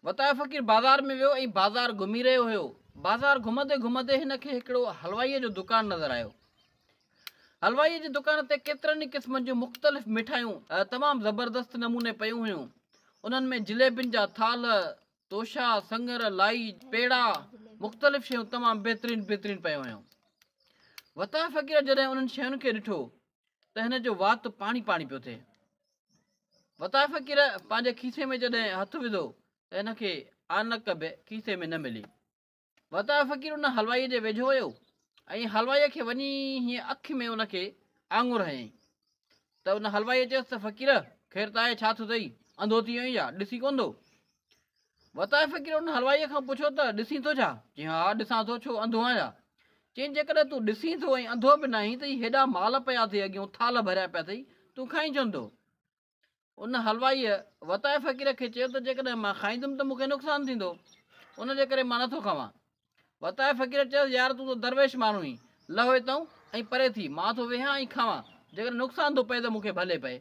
وتايو فقير بازار ۾ ويو ۽ بازار گهمي رهيو هيو. بازار گهمندي گهمندي هن کي هڪڙو حلوائيء جو دڪان نظر آيو. حلوائيء جي دڪان تي ڪيترن ئي قسمن جون مختلف مٺايون تمام زبردست نموني پيون هيون. انهن ۾ جليبين جا ٿالهه، توشا، سڱر، لائي، پيڙا، مختلف شيون تمام بهترين بهترين پيون هيون. وتايو فقير جڏهن انهن شين کي ڏٺو ته هن جو وات پاڻي پاڻي پيو ٿئي. وتايو فقير پنهنجي کيسي ۾ جڏهن هٿ وڌو ته هن کي آنڪ به کيسي ۾ نه ملي. وتايو فقير ان حلوائيء جي ويجهو ويو ۽ حلوائيء کي وڃي هيئن اک ۾ ان کي آڱر هنيائين ته ان حلوائيء چيس ته فقير خير ته آهي ڇا ٿيو اٿئي انڌو ٿي ويو آهين ڇا ڏسين ڪونه ٿو؟ وتايو فقير ان حلوائيء کان پڇيو ته ڏسين ٿو ڇا؟ چيائين ها ڏسان ٿو ڇو انڌو آهيان ڇا؟ چيائين جيڪڏهن تون ڏسين ٿو ۽ انڌو به ناهين ته هي هيڏا مال پيا اٿئي اڳيون ٿالهه ڀريا پيا اٿئي تون کائين ڇو نٿو؟ ان حلوائيء وتايو فقير کي چيو ته جيڪڏهن مان کائيندم ته مون کي نقصان ٿيندو ان جي ڪري مان نٿو کاوان. وتايو فقير چيس يار تون ته درويش ماڻهو آهين لهه هتئون ۽ پري ٿي مان ٿو ويهان ۽ کاوان جيڪڏهن نقصان ٿو پئي ته مون کي ڀلي پئي.